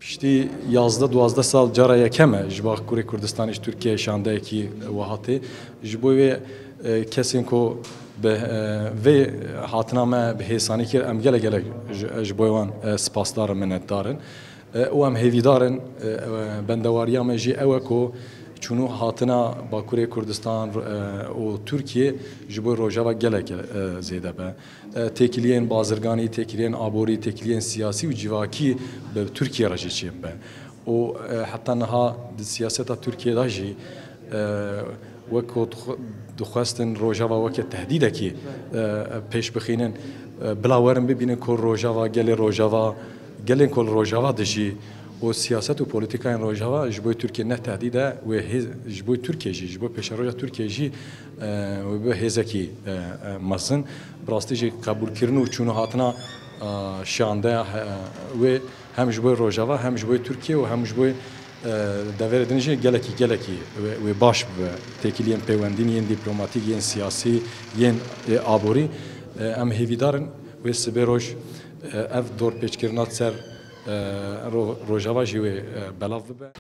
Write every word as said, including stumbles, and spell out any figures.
Piştî yazdeh duwazdeh sal cara yekem e ji bo Kurê Kurdistanê ji Tirkiyeyê şandeyekî wiha tê. Ji bo wê, e, kesên ku bi, e, vê hatina me bi hêsanî kir, em gelek gelek ji, ji bo wan, e, spasdar in, minetdar in. E, û em hêvîdar in, e, e, bendewariya me jî ew e ku çûn û hatina Bakurê Kurdistan, e, û Tirkiyê ji bo Rojava gelek, e, zêde be. E, têkiliyên bazirganî, têkiliyên aborî, têkiliyên siyasî û civakî bi Tirkiye re jî çêbibe. Û, e, heta niha di siyaseta Tirkiye de jî, e, wek ku dixwe-, dixwestin Rojava weke tehdîdekî, e, pêş bixînin, e, bila werin bibînin ku Rojava, gelê Rojava, gelên ku li Rojava dijî û siyaset û polîtîkayên Rojava ji bo Tirkiye ne tehdîd e, wê hê-, ji bo Tirkiye jî, ji bo pêşeroja Tirkiye jî, e, wê bibe hêzekî, e, e, mezin. Bi rastî jî qebûlkirin û çûn û hatina, e, şandeya, e, wê hem ji bo Rojava, hem ji bo Tirkiye û hem ji bo, e, deverê din jî gelekî, gelekî wê, wê baş bibe. Têkiliyên pêwendîn, yên dîplomatîk, yên siyasî, yên, e, aborî. E, em hêvîdar in wê sibê roj, e, ev dorpêçkirina ser, e, ro-, Rojava jî wê, e, belav bibe.